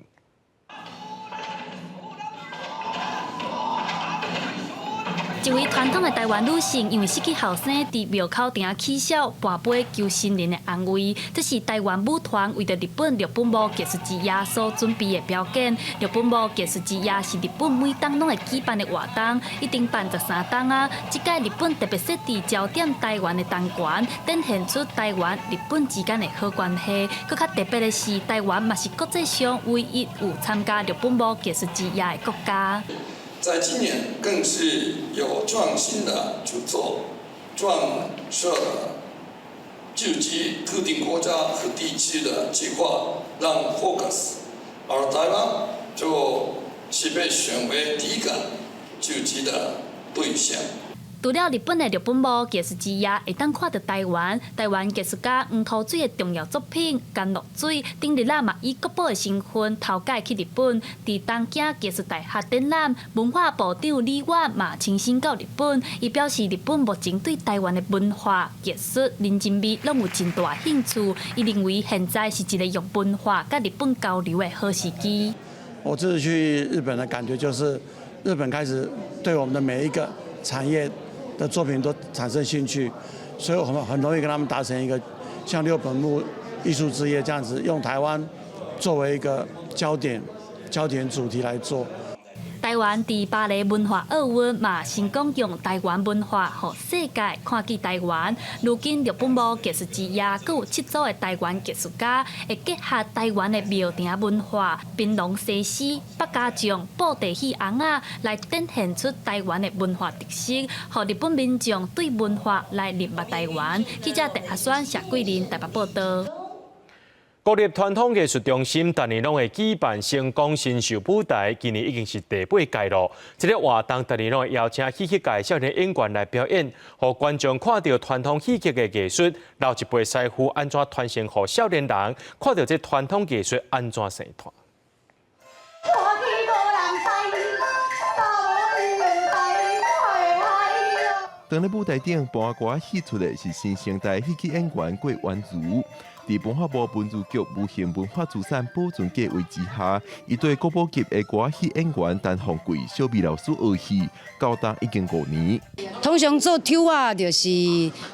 一位傳統的台灣女性，因為失去後生，佇廟口埕起痟跋杯求神靈的安慰。這是台灣舞團為著日本六本木藝術之夜所準備的表演。六本木藝術之夜是日本每冬攏會舉辦的活動，已經辦13冬啊。這屆日本特別設置焦點台灣的單元，展現出台灣、日本之間的好關係。閣較特別的是，台灣嘛是國際上唯一有參加六本木藝術之夜的國家。在今年更是有創新的舉措，專設聚集特定國家和地區的計劃，讓 focus，而台灣就是被選為第一個聚集的對象。除了日本的六本木藝術之夜會當看著台灣，台灣藝術家黃土水的重要作品《甘露水》，頂日仔嘛以國寶的身份頭擺去日本，佇東京藝術大學展覽。文化部長李遠嘛親身到日本，伊表示日本目前對台灣的文化、藝術、人情味攏有真大興趣。伊認為現在是一個用文化佮日本交流的好時機。我這次去日本的感覺就是，日本開始對我們的每一個產業的作品都產生興趣，所以我們很容易跟他們達成一個像六本木藝術之夜這樣子，用台灣作為一個焦點、焦點主題來做。台灣佇巴黎文化奧運嘛，成功用台灣文化予世界看見台灣。如今六本木藝術之夜，閣有七組的台灣藝術家會結合台灣的廟埕文化、檳榔西施、客家將、布袋戲尪仔，來展現出台灣的文化特色，予日本民眾對文化來認捌台灣。記者鄭阿宣、謝桂林台北報導。國立傳統藝術中心逐年攏會舉辦星光新秀舞台，今年已經是第八屆囉。這個活動逐年攏會邀請戲曲界少年演員來表演，予觀眾看著傳統戲曲的藝術，老一輩師傅按怎傳承予少年人，看著這傳統藝術按怎生傳。當咧舞台頂搬歌仔戲出的是新生代戲曲演員郭婉如。佇文化部文資局無形文化資產保存計畫之下，伊對國寶級的歌仔戲演員陳鳳桂小美老師學戲，到今已經5年。通常做抽仔就是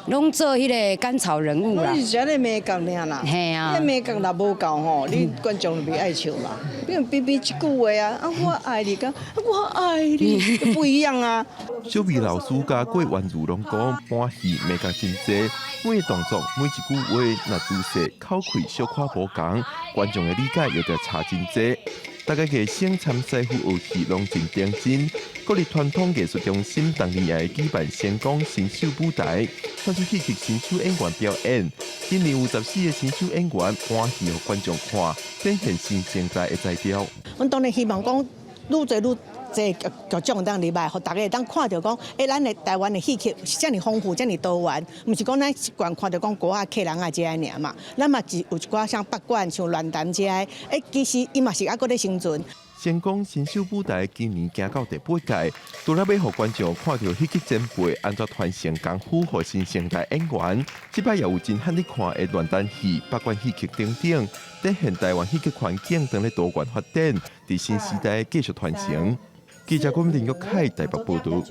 攏做彼个甘草人物啦。你是按呢眉角爾啦，嘿啊，彼眉角若無夠吼，你觀眾就袂愛笑嘛。比如比比一句話啊，啊我愛你，講我愛你，不一樣啊。小美老師佮郭婉如攏講，搬戲眉角真濟，每個動作每一句話，若姿勢口氣小可無仝，觀眾的理解又著差真濟。逐家藝生參師傅學戲攏真認真。國立傳統藝術中心當年也會舉辦星光新秀舞台，選出戲曲新秀演員表演。今年有14個新秀演員搬戲予觀眾看，展現新生代的才調。阮當然希望講愈濟愈濟劇種當入來，予大家會當看著講，咱的台灣的戲曲是遮爾豐富、遮爾多元，毋是講咱習慣看著講歌仔、客人啊這爾嘛。咱嘛是有一寡像北管、像亂彈這个，其實伊嘛是猶閣咧生存。星光新秀舞台今年行到第八屆，除了欲予觀眾看著戲曲前輩按怎傳承功夫予新生代演員，這擺也有真罕咧看的亂彈戲、北管戲曲等等，展現台灣戲曲環境當咧多元發展，佇新時代繼續傳承。記者郭林玉凱台北報導。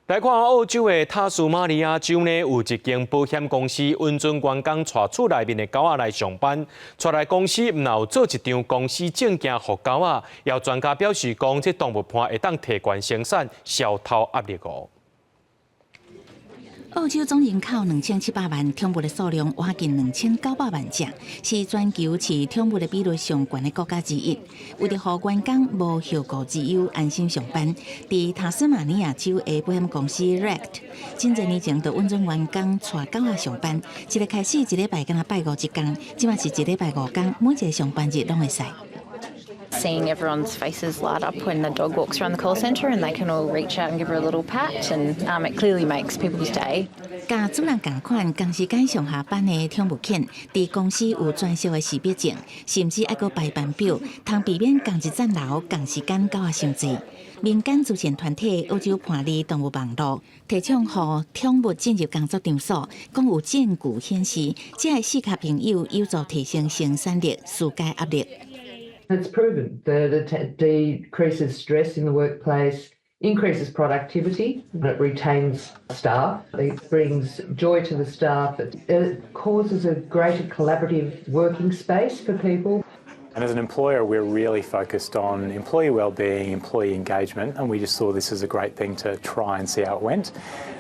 來看澳洲的塔斯馬尼亞州呢，有一間保險公司允准員工帶厝內面的狗仔來上班。帶來公司毋但有做一張公司證件予狗仔，也有專家表示講，這動物伴會當提懸生產消頭壓力哦。澳洲總人口2700萬，寵物的數量倚近2900萬隻，是全球飼寵物的比率上懸的國家之一。為著予員工無後顧之憂，安心上班，佇塔斯馬尼亞州的保險公司 Rect，真濟年前就允准員工帶狗仔上班。一个開始一禮拜敢若拜五一工，這馬是一禮拜五工，每一个上班日攏會使。Seeing everyone's faces light up when the dog walks around the call centre and they can all reach out and give her a little pat, and it clearly makes people's day. 佮主人仝款，仝時間上下班的寵物犬，佇公司有專屬的識別證，甚至愛閣排班表，通避免仝一層樓、仝時間狗仔傷濟。民間慈善團體澳洲伴侶動物網路提倡，予寵物進入工作場所，講有證據顯示，這个四跤朋友有助提升生產力、紓解壓力。 It's proven that it decreases stress in the workplace, increases productivity, it retains staff, it brings joy to the staff, it causes a greater collaborative working space for people. And as an employer, we're really focused on employee well-being, employee engagement, and we just saw this as a great thing to try and see how it went.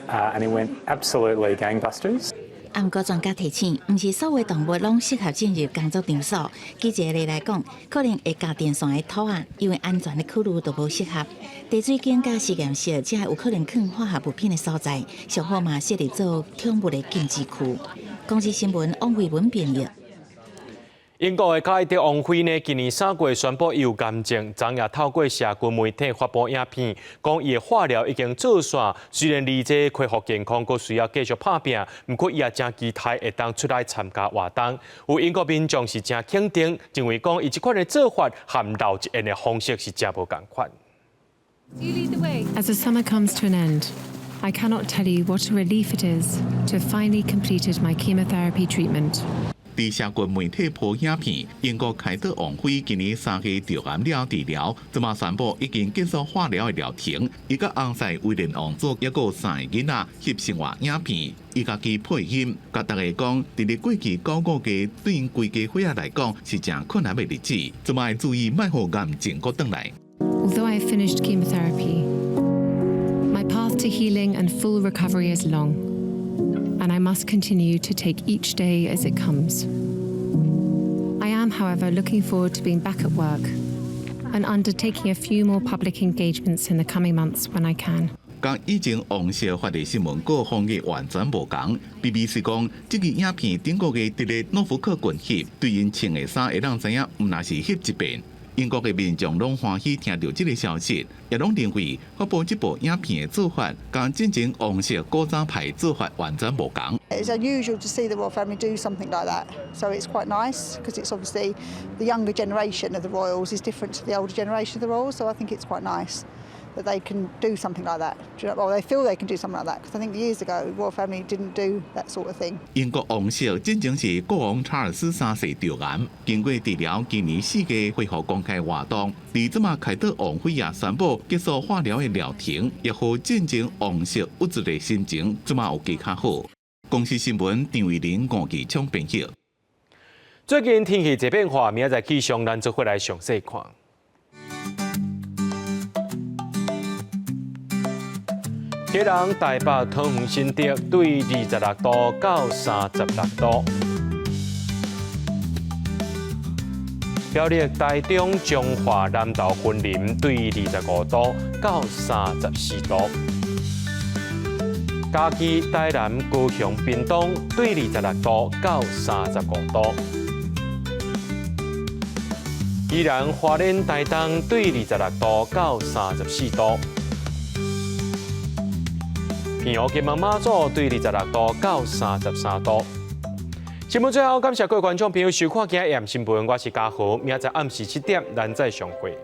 And it went absolutely gangbusters. 啊，毋過專家提醒，毋是所有動物攏適合進入工作場所。舉一個例來講，可能會鉸電線的兔仔，因為安全的考慮都無適合。茶水間佮實驗室，這有可能囥化學物品的所在，上好嘛設立做寵物的禁止區。公視新聞王慧文編譯。英國的凱特王妃呢，今年3月宣布伊有癌症，昨夜透過社群媒體發布影片，講伊的化療已經做煞，雖然離這恢復健康，閣需要繼續拍拚，毋過伊也誠期待會當出來參加活動。有英國民眾是誠肯定，認為講伊這款的做法和留遺言的方式是誠無仝款。 As the summer comes to an end, I cannot tell you what a relief it is to have finally completed my chemotherapy treatment. 佇社群媒體 po 影片，英國凱特王妃今年3月著癌了治療，這馬宣布已經結束化療的療程。伊佮翁婿威廉王子抑閣有三個囡仔翕生活影片，伊家己配音，共大家講，佇咧過去9個月對𪜶規家伙仔來講是誠困難的日子，這馬會注意莫予癌症閣轉來。 Although I have finished chemotherapy, my path to healing and full recovery is long, and I must continue to take each day as it comes. I am, however, looking forward to being back at work and undertaking a few more public engagements in the coming months when I can. 佮以前王室發的新聞稿風格完全無仝。BBC 講，這个影片頂個月佇咧諾福克郡翕，對𪜶穿的衫會當知影，毋若是翕一遍。英國的民眾攏歡喜聽著這个消息，也攏認為發布這部影片的做法，佮進前王室古早派做法完全無仝。 It's unusual to see the royal family do something like that, so it's quite nice because it's obviously the younger generation of the royals is different to the older generation of the royals, so I think it's quite nice that they can do something like that. Do you know, or they feel they can do something like that because I think years ago the royal family didn't do that sort of thing. 英國王室進前是國王查爾斯三世著癌，經過治療，今年4月恢復公開活動。而這馬凱特王妃也宣布結束化療的療程，也予進前王室鬱卒的心情，這馬有加較好。公視新聞張偉林、吳繼聰編譯。最近天氣濟變化，明仔載氣象咱做伙來詳細看。基隆、台北、桃園、新竹對26度到36度。苗栗、台中、彰化、南投、雲林對25度到34度。嘉義、台南、高雄、屏東對26度到35度。宜蘭、花蓮、台東對26度到34度。澎湖、金門、馬祖對26度到33度。新聞最後，感謝各位觀眾朋友收看今日的新聞，我是嘉豪，明仔載暗時7點，咱再相會。